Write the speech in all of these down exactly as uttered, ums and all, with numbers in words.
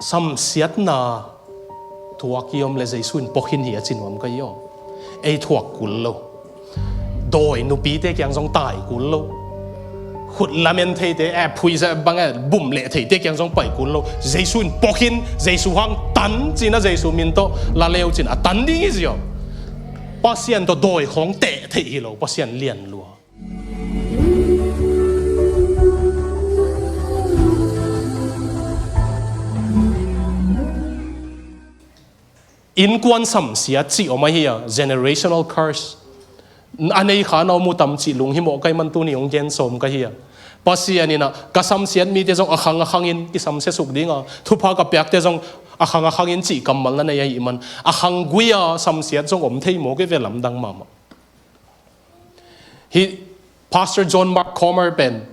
Samsiatna tuak i om le Jesu in pua khin hi a ci nuam ka hi aw. Ei thuak kul lo. Dawi nupite kiang zong tai kul lo. Khut lamen theite, eh, phuisa bang, eh, bum leh theite kiang zong pai kul lo. Jesu in pua khin, Jesu hang tan cin a, Jesu min tawh la leu cin a tan ding hi zi aw. Pasian tawh dawi khawng teh theih hi lo, Pasian lian lua. Innkuan samsiat cih om ahi a, generational curse. A nei kha na om uh tam cih lunghimawh ka hih man tuni hong gen sawm ka hi a. Pasian in ah, ka samsiat mite zong a khang a khangin kisamsia suk ding a, thupha ka piakte zong a khang a khangin cih kammal na nei ahih man, a khang gui-a samsiat zong om thei maw, kei ve lamdang mahmah. Hih Pastor John Mark Comer pen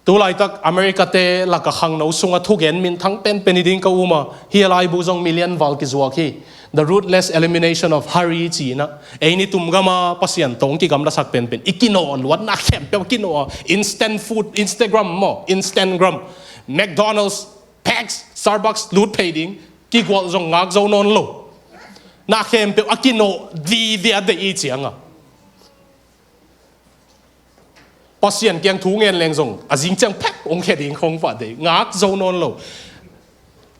tu laitak America-te laka khangno sunga thugen minthang penpen hi ding ka um a, hih a laibu zong million val kizuak hi. The Ruthless Elimination of Hurry ci-in ah, ei ni tum gama Pasian tawh hong kigamlasak penpen, i kinawh luatna khempeuh a kinawh a, instant food, Instagram maw, Instagram, McDonald's, Pax, Starbucks lut phei ding, kigualh zong ngak zo nawn lo. Na khempeuh a kinawh vive a deih i cianga, Pasian kiang thu ngen leng zong a zing ciang phek hong khia ding khong pah deih, ngak zo nawn lo.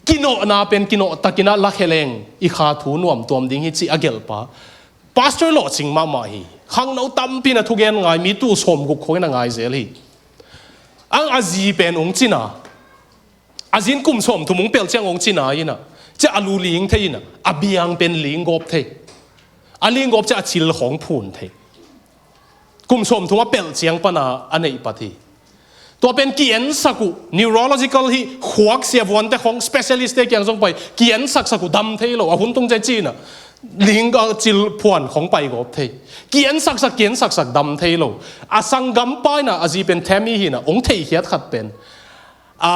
Kinawhna pen kinawh takin ah lakhia leng i kha thu nuam tuam ding hi cih a gelhpa Pastor lawhcing mahmah hi. Khangno tampi in a thugen ngai, mi tul sawmguk khawng in a ngai zel hi. Ang a zi pen hong cina, a zin kum sawmthum hong pelh ciang hong cina in ah, cia a lu ling thei in ah, a biang pen ling gawp thei. A ling gawp cia a cil khawng phun thei. Kum sawmthum a pelh ciang pana a neih pat hi. Tua pen ki-ensak uh, neurological hi, khuak siavuante khawng, specialist-te kiang zong pai, ki-ensaksak uh dam thei lo, a hun tung cia cina ling, a cil phuan khawng pai gawp thei. Ki-ensaksak, ki-ensaksak dam thei lo. A sanggampa in ah, a zi pen Tammy hi in ah, hong theikhiat khat pen, a,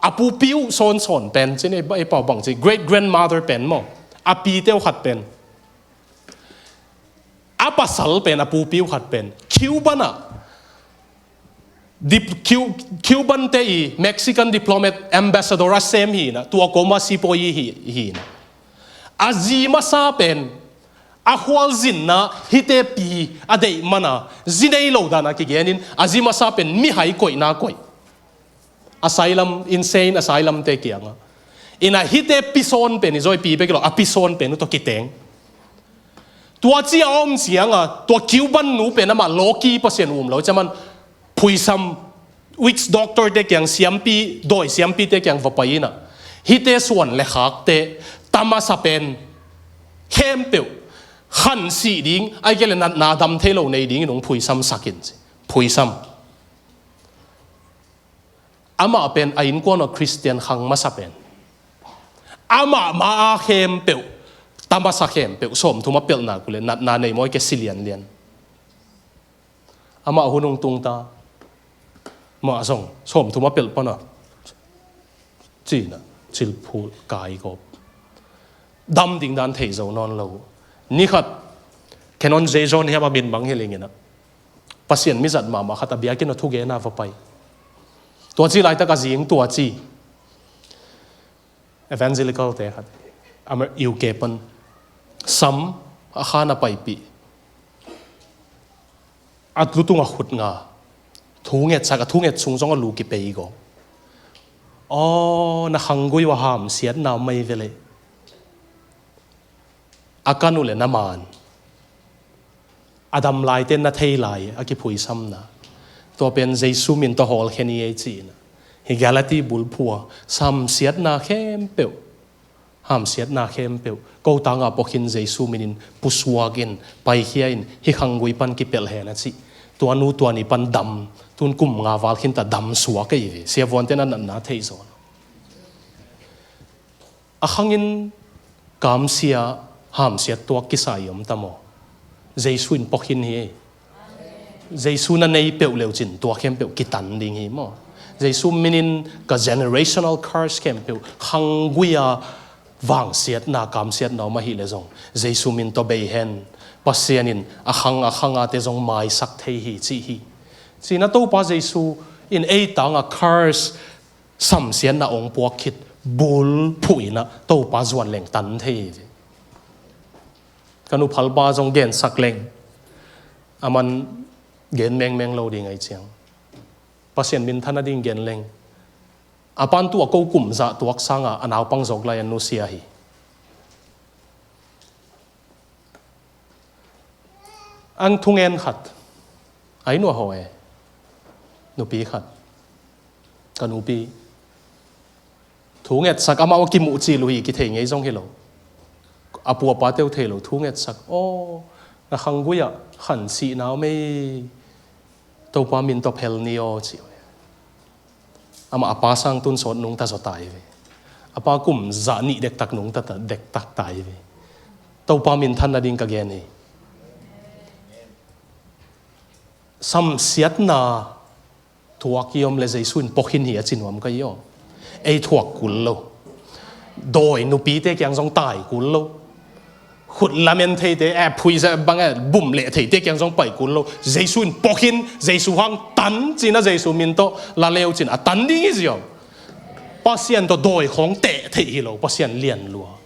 a pupi uh sawnsawn pen, cin ei, ei pau bang ci, great grandmother pen maw, a pite uh khat pen, a pasal pen, a pupi uh khat pen Cuban ah, dip-, Cu-, Cuban-te i Mexican diplomat, ambassador a sem hi in ah, tua koma sipawi hi, hi in ah, a zi masa pen a khualzinna hihte pi a deih mana, zi nei lo dana kigenin, a zi masa pen mihai koihna koih. Asylum, insane asylum-te kianga. In ah hihte pi sawn pen i zaw i pi bek lo, a pi sawn pen uh tawh kiteng. Tua ci a om cianga, tua Cuban nu pen amah lawki, Pasian um lo, cia man phuisam, witch doctor-te kiang, siampi, dawi siampite kiang va pai in ah, hihte suan le khakte, ta masa pen khempeuh khansih ding, ahih kei leh natna dam thei lo nei dingin hong phuisamsak in ci. Phuisam. Amah pen a innkuan ah Khristian khang masa pen. Amah ma-a khempeuh, ta masa khempeuh, sawmthum a pelh nak uh leh natna nei maw, ahih kei leh si lianlian. Amah hun hong tung ta. Mah zong sawmthum a pelh pana, cina cil phul kai gawp. Dam ding dan thei zo nawn lo. Ni khat, Canon J. John hiam a min mang hi leng in ah, Pasian mizat mahmah khat a biakinn ah thugen a va pai. Tua ci laitak a zing tua ci, evangelical-te khat, Amer-, U K pan, sam a khan a paipih, a lu tungah khut nga, thu ngetsak, a thu nget sung zong a lu kipei gawp. Aw, na khanggui uh a hamsiatna om mai ve leh, a kan uh leh na man. A dam laite na thei lai a kiphuisamna. Tua pen Jesu min tawh hawlkhia ni ei ci in ah, hih Galati bulphuh ah, samsiatna khempeuh, hamsiatna khempeuh ko tangah pua khin, Jesu minin pusuak in, paikhia in, hih khanggui pan kipelh hen a ci. Tua nu tua ni pan dam, tun kum nga val khin ta dam suak ei ve. Siavuante na natna thei zaw. A khangin kamsia, hamsiat tuak kisa i om ta maw? Jesu in pua khin hi. Jesu na nei peuh leu cin tua khempeuh kitan ding hi maw? Jesu minin ka generational curse khempeuh, khanggui-a vangsiatna, kamsiatna om ahih leh zong, Jesu min tawh bei hen. Pasian in a khang a khang-ate zong maisak thei hi cih hi. Ci-in a Topa Jesu in ei tangah curse, samsiatna hong puak khit, bulphuh in ah Topa zuan leng tan thei hi. Ka nu phalpa zong gensak leng a man gen mengmeng lo ding ahi ciang, Pasian minthan a ding gen leng a pan tu a ko kum zah tuak sanga a naupang zawk lai a nusia hi. Ang thungen khat ai nuah haw e, nupi khat, ka nupi thu ngetsak, amau a kimuh cil uh hi, kithei ngei zong hi lo, a pu a pa teu thei lo, thu ngetsak, aw, na khanggui ah khan sihna om ei, Topa min tawh phel ni aw, ci uh hi. Amah a pa sang tun sawt nungta zaw ta hi ve. A pa kum zah nih dektak nungta dektak ta hi ve. Topa minthan nading ka gen hi. Samsiatna thuak i om le Jesu in pawkhin hi a ci nuam ka hi aw. Ei thuak kul lo. Dawi nupite kiang zong tai kul lo. Khut lamen theite, eh, phuizah bang, eh, bum leh theite kiang zong pai kul lo. Jesu in pawkhin, Jesu hang tan cina Jesu min tawh la leu cin a tan ding hi ziau. Pasian tawh dawi khawng teh theih hi lo, Pasian lian lua.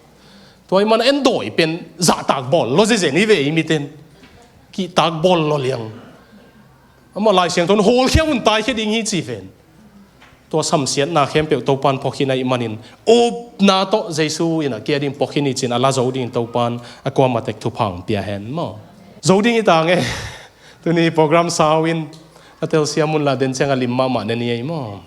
Tua i man en dawi pen zahtak bawl lo zezen hi ve i miten. Kihtak bawl lo liang. Amah Lai Siangtho in hawlkhia un taikhia ding hi ci ven. Tua samsiatna khempeuh Topan pawkhin ahih manin upna tawh Jesu in a kia ding pawkhin hi cin a la zo dingin Topan a kuamatek thupha hong pia hen maw. Zo ding hi tang e. Tuni program sau in a telsiam unla den ciang a lim mahmah na ni ei maw.